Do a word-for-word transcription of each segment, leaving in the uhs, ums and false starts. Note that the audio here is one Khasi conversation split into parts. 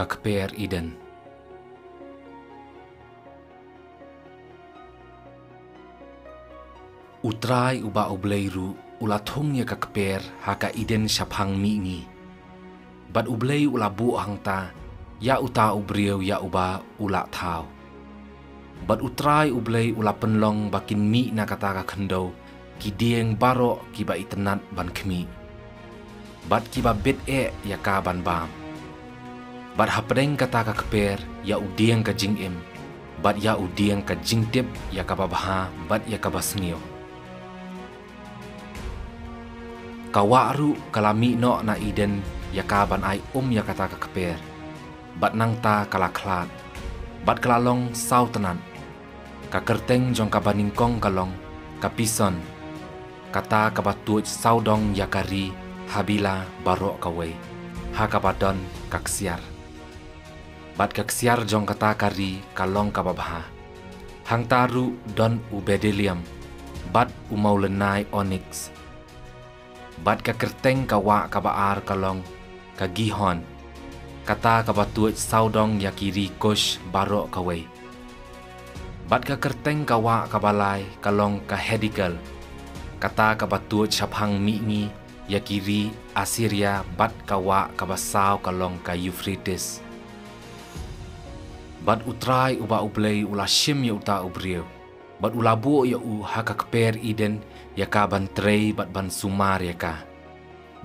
Ka kper Eden. U Trai uba U Blei ruh u la thung ïa ka kper ha ka Eden shaphang mihngi. Bad U Blei u la buh hangta ïa uta u briew ïa uba u la thaw. Bad U Trai U Blei u la pynlong ba kin mih na kata ka khyndew ki dieng baroh kiba itynnat ban khmih, bad kiba bit eh ïa ka ban bam. Bad hapdeng kata ka kper ïa u dieng ka jingim, bad ïa u dieng ka jingtip ïa kaba bha bad ïa kaba sniew. Ka wah ruh ka la mih noh na Eden ïa ka ban ai um ïa kata ka kper. Bad nangta ka la khlad, bad ka la long saw tnat. Ka kyrteng jong kaba nyngkong ka long ka Pison, kata kaba tuid sawdong ïa ka ri Habila baroh kawei, ha kaba don ka ksiar. Bad ka ksiar jong kata ka ri ka long kaba bha. Hangta ruh don u bedelium, bad u mawlynnai oniks. Bad ka kyrteng ka wah kaba ar ka long ka Gihon, kata kaba tuid sawdong ïa ki ri Kush baroh kawei. Bad ka kyrteng ka wah kaba lai ka long ka Hedikel, kata kaba tuid shaphang mihngi ïa ki ri Assyria, bad ka wah kaba saw ka long ka Euphrates. Bad U Trai uba U Blei u la shim ïa uta u briew, bad u la buh ïa u ha ka kper Eden ïa ka ban trei bad ban sumar ïa ka.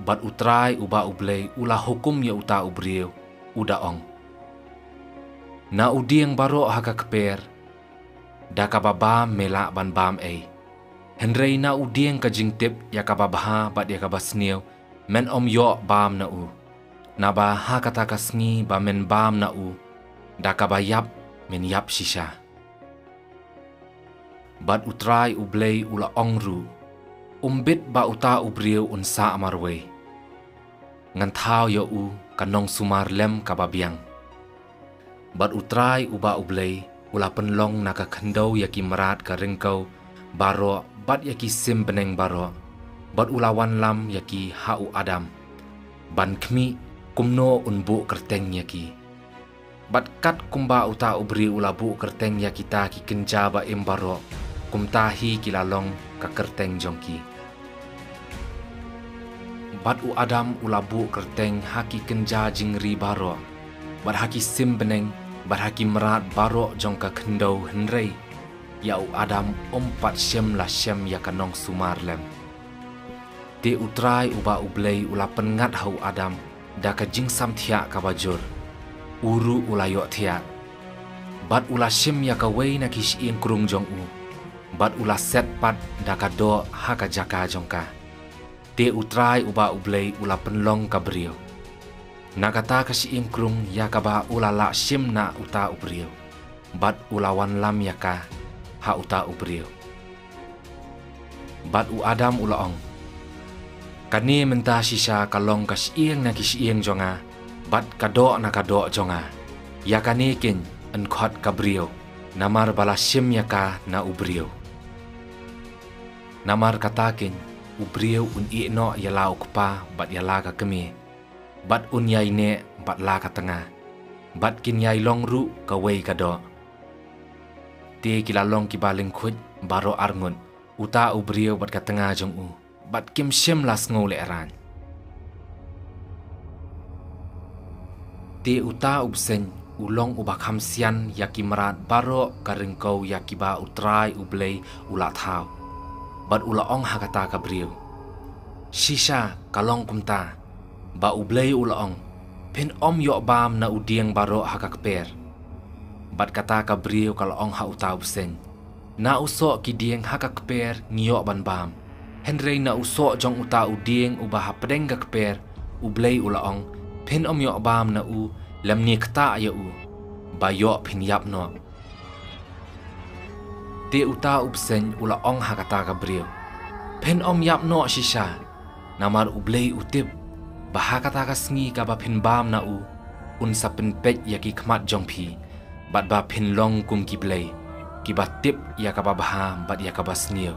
Bad U Trai uba U Blei u la hukum ïa uta u briew, u da ong: Na u dieng baroh ha ka kper, da kaba bam me lah ban bam ei. Hynrei na u dieng ka jingtip ïa kaba bha bad ïa kaba sniew, men ym ïoh bam na u. Naba ha kata ka sngi ba men bam na u, da kaba ïap men ïap shisha. Bad U Trai U Blei u la ong ruh: Ym bit ba uta u briew un sah marwei. Ngan thaw ïa u ka nongsumar lem kaba biang. Bad U Trai uba U Blei u la pynlong na ka khyndew ïa ki mrad ka ryngkew baroh bad ïa ki sim bneng baroh, bad u la wanlam ïa ki ha u Adam, ban khmih kumno un buh kyrteng ïa ki. Bad kat kumba uta u briew u la buh kyrteng ïa kita ki kynja ba im baroh, kumta hi ki la long ka kyrteng jong ki. Bad u Adam u la buh kyrteng ha ki kynja jingri baroh, bad ha ki sim bneng, bad ha ki mrad baroh jong ka khyndew, hynrei ïa u Adam ym pat shym la shem ïa ka nongsumar lem. Te U Trai uba U Blei u la pynngat ha u Adam da ka jingsam thiah kaba jur. U ruh u la ïoh thiah. Bad u la shim ïa kawei na ki shyieng krung jong u, bad u la set pat da ka doh ha ka jaka jong ka. Te U Trai uba U Blei u la pynlong ka briew na kata ka shyieng krung ïa kaba u la lah shim na uta u briew, bad u la wanlam ïa ka ha uta u briew. Bad u Adam u la ong: Kane mynta shisha ka long ka shyieng na ki shyieng jong nga, bad ka doh na ka doh jong nga. Ïa kane keiñ yn khot ka briew, namar ba la shim ïa ka na u briew. Namar kata keiñ u briew un ïeh noh ïa la u kpa bad ïa la ka kmie, bad un ïaineh bad la ka tnga, bad kin ïai long ruh kawei ka doh. Te ki la long kiba lyngkhuid baroh arngut, uta u briew bad ka tnga jong u, bad kim shym la sngew lehraiñ. Te uta u bseiñ u long uba kham sian ïa ki mrad baroh ka ryngkew ïa kiba U Trai U Blei u la thaw. Bad u la ong ha kata ka briew: Shisha ka long kumta, ba U Blei u la ong: Phin ym ïoh bam na u dieng baroh ha ka kper. Bad kata ka briew ka la ong ha uta u bseiñ: Na u soh ki dieng ha ka kper ngi ïoh ban bam. Hynrei na u soh jong uta u dieng uba hapdeng ka kper, U Blei u la ong: Phin ym ïoh bam na u, lymne ktah ïa u, ba ïoh phin ïap noh. Te uta u bseiñ u la ong ha kata ka briew: Phin ym ïap noh shisha, namar U Blei u tip ba ha kata ka sngi kaba phin bam na u, un sa pynpeit ïa ki khmat jong phi, bad ba phin long kum ki blei, kiba tip ïa kaba bha bad ïa kaba sniew.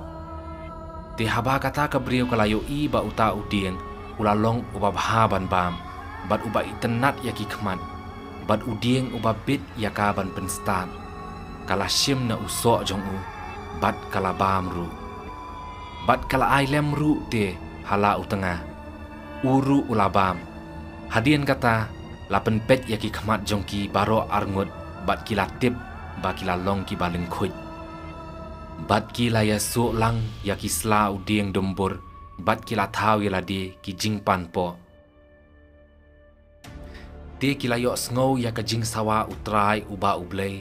Te haba kata ka briew ka la ïohi ba uta u dieng u la long uba bha ban bam, bad uba itynnat ïa ki khmat, bad u dieng uba bit ïa ka ban pynstad, ka la shim na u soh jong u, bad ka la bam ruh. Bad ka la ai lem ruh te ha la u tnga, u ruh u la bam. Hadien kata, la pynpeit ïa ki khmat jong ki baroh arngut, bad ki la tip ba ki la long kiba lyngkhuid. Bad ki la ïasuh lang ïa ki sla u dieng dumbur, bad ki la thaw ïa lade ki jingpanpoh. Te ki la ïohsngew ïa ka jingsawa U Trai uba U Blei,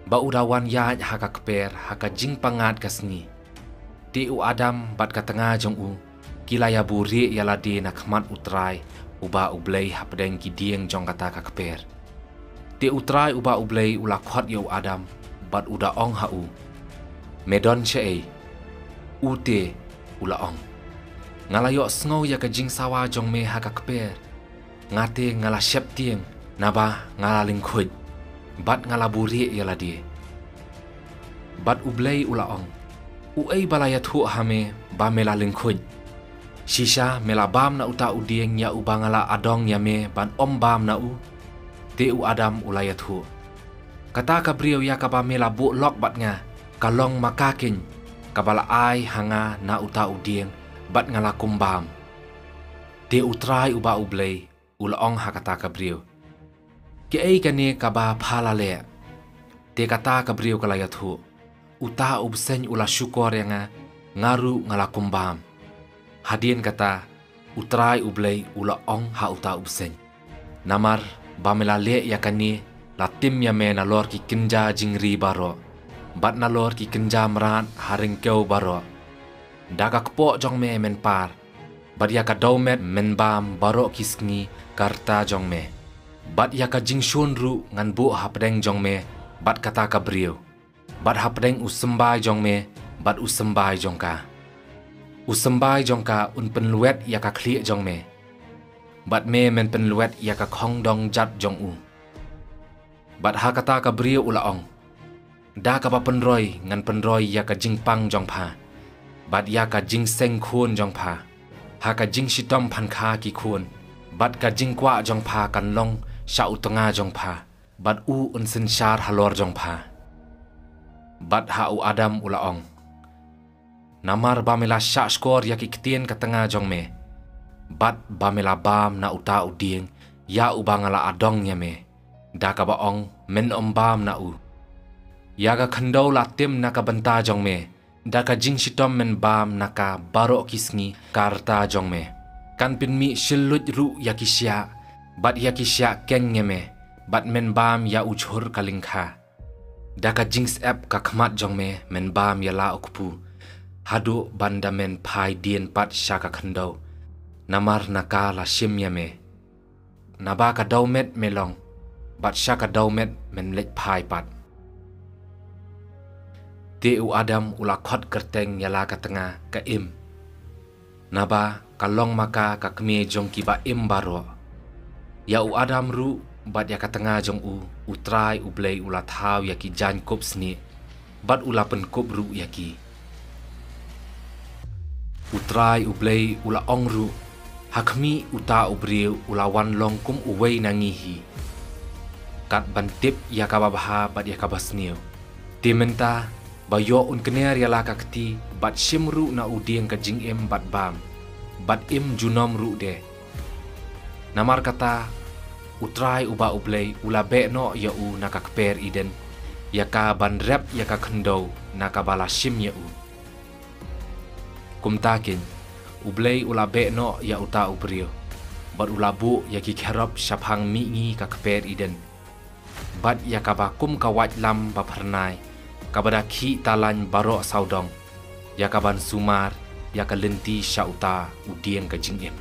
ba u da wan ïaid ha ka kper ha ka jingpyngngad ka sngi. Te u Adam bad ka tnga jong u, ki la ïabuhrieh ïa lade na khmat U Trai uba U Blei hapdeng ki dieng jong kata ka kper. Te U Trai uba U Blei u la khot ïa u Adam, bad u da ong ha u, "Me don shaei?" U te u la ong, "Nga la ïohsngew ïa ka jingsawa jong me ha ka kper, nga te nga la sheptieng, naba nga la lyngkhuid, bad nga la buhrieh ïa lade." Bad U Blei u la ong, "Uei ba la ïathuh ha me ba me la lyngkhuid? Shisha me la bam na uta u dieng ïa uba nga la adong ïa me ban ym bam na u?" Te u Adam u la ïathuh, "Kata ka briew ïa kaba me la buh lok bad nga, ka long ma ka keiñ, kaba la ai ha nga na uta u dieng, bad nga la kum bam." Te U Trai uba U Blei u la ong ha kata ka briew, "Kaei kane kaba pha la leh?" Te kata ka briew ka la ïathuh, "Uta u bseiñ u la shukor ïa nga, nga ruh nga la kum bam." Hadien kata, U Trai U Blei u la ong ha uta u bseiñ, "Namar ba me la leh ïa kane, la tim ïa me nalor ki kynja jingri baroh, bad nalor ki kynja mrad ha ryngkew baroh. Da ka kpoh jong me men par, bad ïa ka dewmet men bam baroh ki sngi ka rta jong me. Bad ïa ka jingshun ruh ngan buh hapdeng jong me bad kata ka briew, bad hapdeng u symbai jong me bad u symbai jong ka. U symbai jong ka un pynlwet ïa ka khlieh jong me, bad me men pynlwet ïa ka khongdong jat jong u." Bad ha kata ka briew u la ong, "Da kaba pynroi ngan pynroi ïa ka jingpang jong pha, bad ïa ka jingseng khun jong pha, ha ka jingshitom phan kha ki khun, bad ka jingkwah jong pha kan long sha u tnga jong pha, bad u un synshar halor jong pha." Bad ha u Adam u la ong, "Namar ba me la shah shkor ïa ki ktien ka tnga jong me, bad ba me la bam na uta u dieng ïa uba nga la adong ïa me, da kaba ong men ym bam na u. Ïa ka khyndew la tim na ka bynta jong me, da ka jingshitom men bam na ka baroh ki sngi ka rta jong me. Kan pynmih shilluit ruh ïa ki shiah, bad ïa ki shiah keng ïa me, bad men bam ïa u jhur ka lyngkha. Da ka jingsep ka khmat jong me men bam ïa la u kpu, haduh ban da men phai dien pat sha ka khyndew, namar na ka la shim ïa me. Naba ka dewmet me long, bad sha ka dewmet men leit phai pat." Te u Adam u la khot kyrteng ïa la ka tnga ka Im, naba ka long ma ka ka kmie jong kiba im baroh. Ïa u Adam ruh bad ïa ka tnga jong u, U Trai U Blei u la thaw ïa ki jaiñkup snieh, bad u la pynkup ruh ïa ki. U Trai U Blei u la ong ruh, "Ha khmih, uta u briew u la wan long kum uwei na ngi hi, kat ban tip ïa kaba bha bad ïa kaba sniew. Te mynta, ba ïoh un kner ïa la ka kti, bad shim ruh na u dieng ka jingim bad bam, bad im junom ruh de." Namar kata, U Trai uba U Blei u la beh noh ïa u na ka kper Eden, ïa ka ban rep ïa ka khyndew na kaba la shim ïa u. Kumta keiñ, U Blei u la beh noh ïa uta u briew, bad u la buh ïa ki kherub shaphang mihngi ka kper Eden, bad ïa kaba kum ka waitlam ba phyrnai, kaba da khih talain baroh sawdong, ïa ka ban sumar ïa ka lynti sha uta u dieng ka jingim.